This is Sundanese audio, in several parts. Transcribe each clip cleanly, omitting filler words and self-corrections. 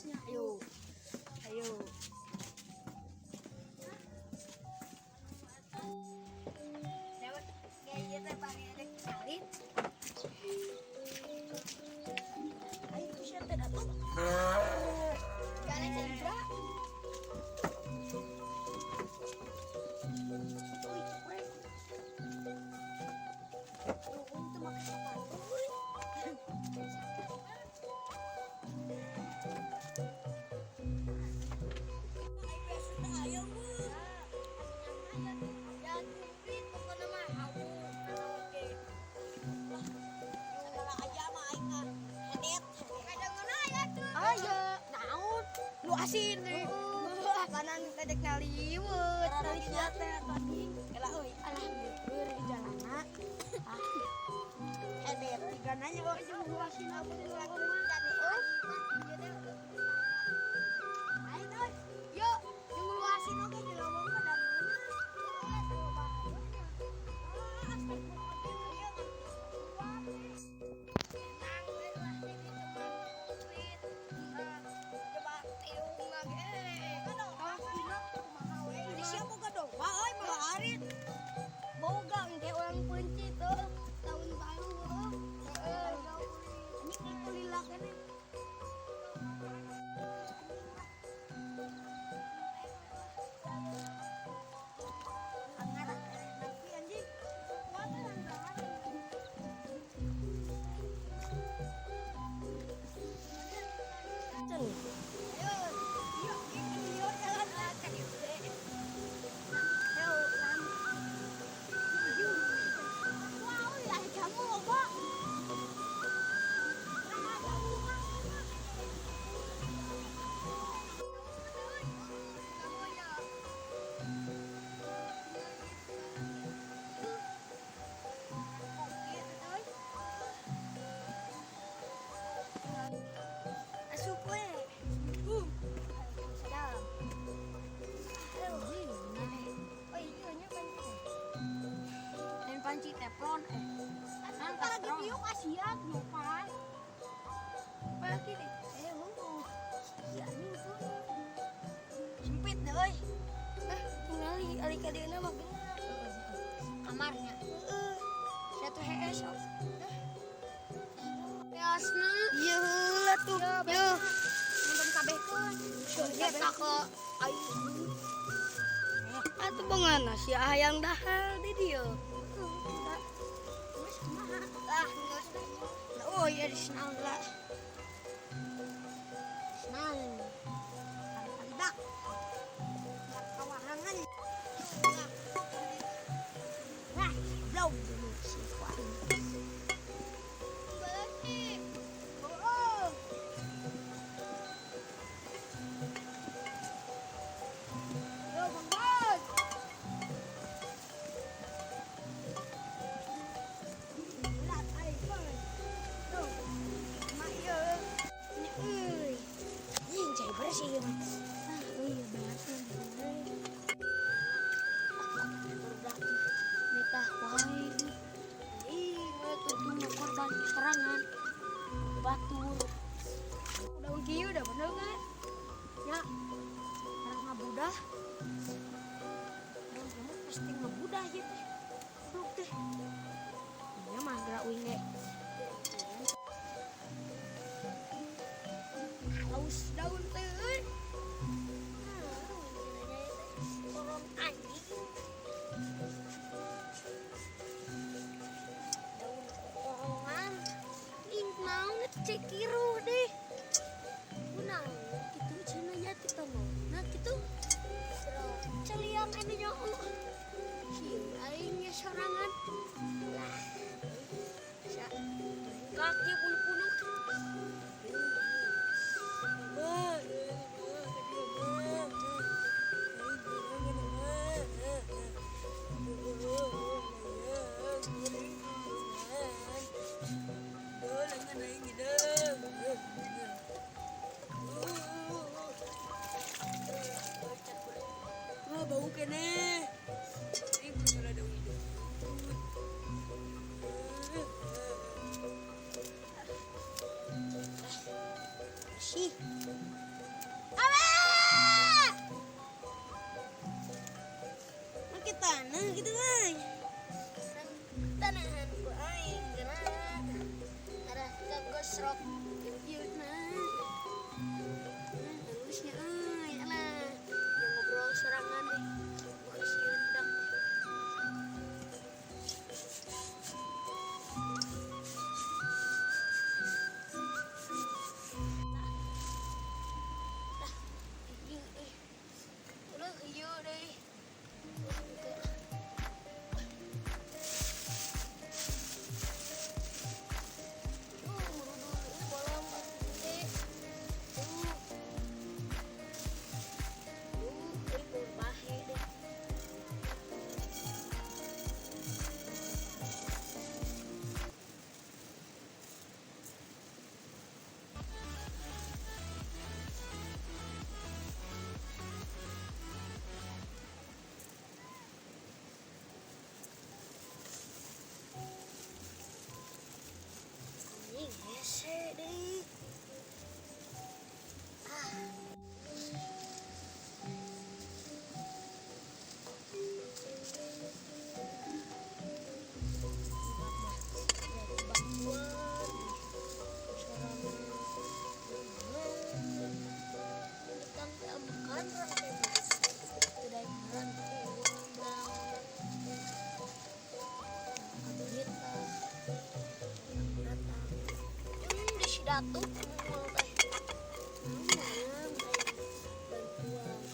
Geus nya. Ayo. Ayo. Lewat gaya teh bari ada salin. Ayo tuh sia teh atuh. Jalan sa Ibra. Uy, cepret. Nuhun teu make sepatu euy. Ai biasa teh aya mah. Ya duit pokona mah hawu naon ge. Segala aja mah aing mah. Hedet. Kadang aya tuh. Aya, naon? Nu asin nih. Kanan tedek ngaliwet. Tali sia teh tadi. Kela euy. Alah, beueur di jalana. Ah, Hedet. tigananya oh jeung nu asin apa di lawang mah. Ayo euy. Yo, jeung lu asin oge di lawang mah da meunah. Sia boga domba euy, boga arit. Boga engke orang peunci tuh tahun baru heuh. Ini kitu lila keneh. Anggar napi anjing. Kuat anggar. Cen. Ayo, yuk, yuk, jalan lah. Ayo, lam. Wow, ya jamu loba. Nah, jamu mah. Asup we. Salam. Oh iya nya panci teh. Lain panci teflon eh. Kan lagi diuk asian lupa. Apa lagi nih? Eh, heuh. Iya, ini tuh. Sempit deh, euy. Eh, tingali ari ka dieuna mah bener. Kamarnya. Heeh. Satu HS sok. Beasna. Iya heula tuh. Yo. Nonton kabehkeun. Eta ke aing. Atuh bongana si hayang dahar di dieu. Geus kumaha? Lah, geus. Oh iya di naon lah. Naon? Dak. Kawahangan. Nah, belum si kuat. Bersih. Oh. Yo, Bang Bos. Berat aing, Bos. Tuh. Mak ieu. Ini euy. Anjing cai bersih ieu mah. Ah, iya beasna. Nitah wae. Ih, tuh korban serangan. Batur. Daun kieu udah bener kan? Ya. Orang ngabudah. Daun kamu pasti ngabudah ieu teh. Goblok teh. Iya mah gerak uing ge. Haus daun teh euy. Orang anjing. Daun kokorongan. Ih, naon eta cek kiru deh. Kunaon kitu cenah nya kita mau. Nah kitu. Celiang anu nya oh. Sieu aing nya sorangan. Lah. Sa kaki bulu punuk. Oh, bau keneh. Ini belum ada daun hidung. Bersih. Nah gitu euy. Tanahan ku aing gerak. Arah ka gosrok ieu na. Nah, halusnya euy, alah. Yang ngobrol sorangan deh. Bekas sieun dak. Lah, ieu euy. Ulah ieu deui. Anjing hese deui. Ah. Datu teh. Bantuan.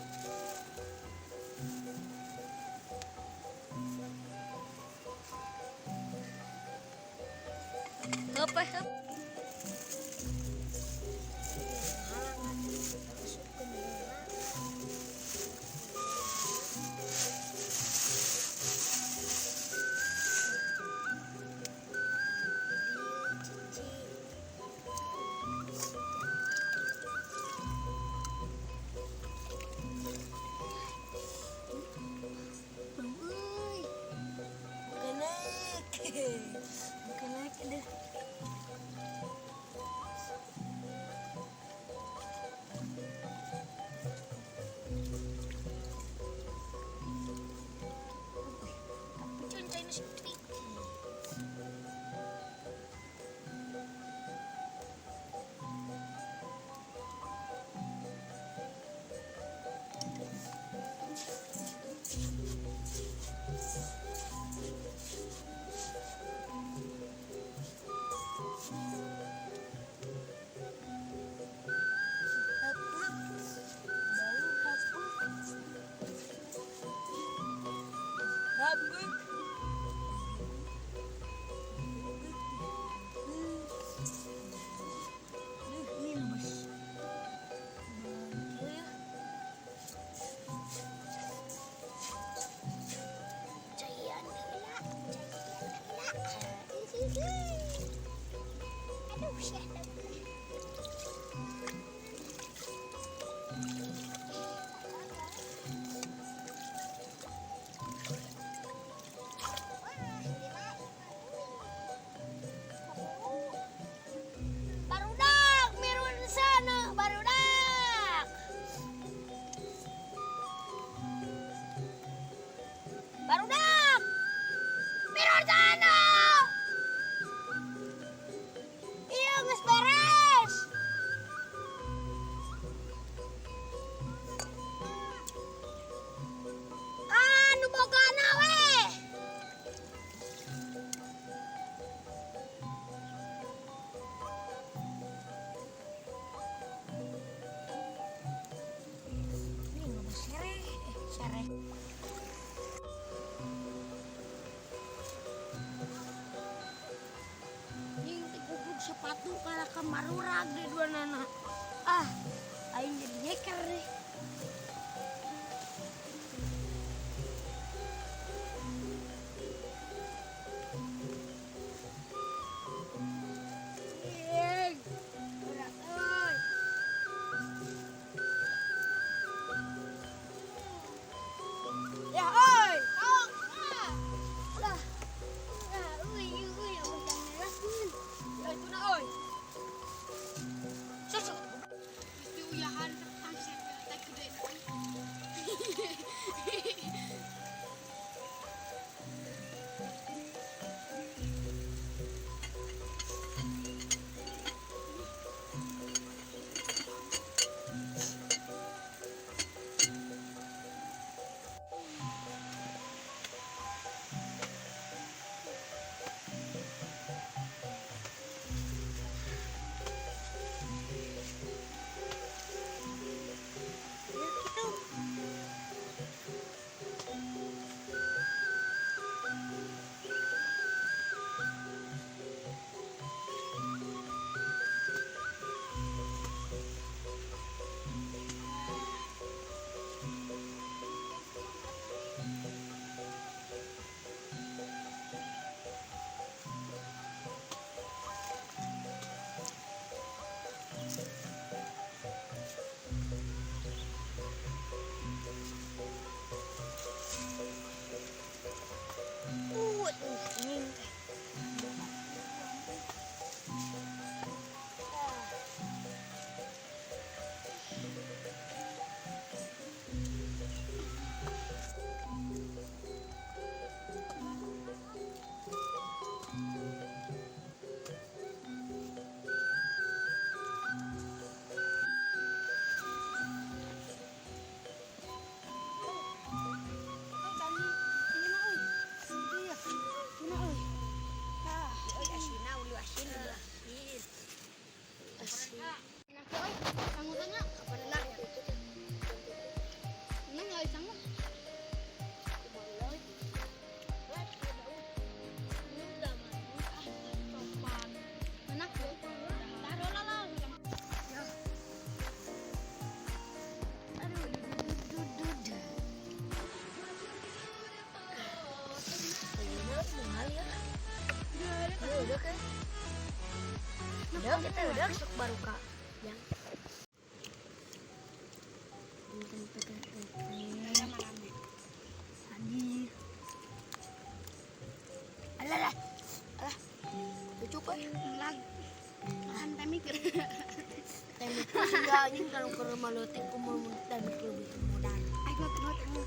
Apa hep? Halangan masuk ke mana? Cici. Euy. Bukan Bukan lagi deh. Tapi seperti Bau hapuk. Hapuk. Duh, ini lemes. Bangkil ya. Cayan heula, cayan heula. Aduh, sia Barudak, mirun sana, barudak. Barudak. Mirun sana. Iya, geus beres. Anu bogana we. Ini nggak mau sereh, sereh. Anjing teh goblok sepatu kalah ka marurag deh dua nana. Ah, aing jadi nyeker deh. Anjing, berat euy. Ya oi, tong. Ah. Lah. Ah, euy, euy, euy, yang merah. Ya itu na oi. Susu. Itu uyahan tang teh gede. Udah ke? Udah kita udah sok baru kak. Yang. Anjir. Alah lah. Alah. Lucu kan? Lag. Kan teh mikir. Teh mikir enggak anjing kalau ke rumah leutik kumaha mun teh mikir lebih modal. Aing mah teu.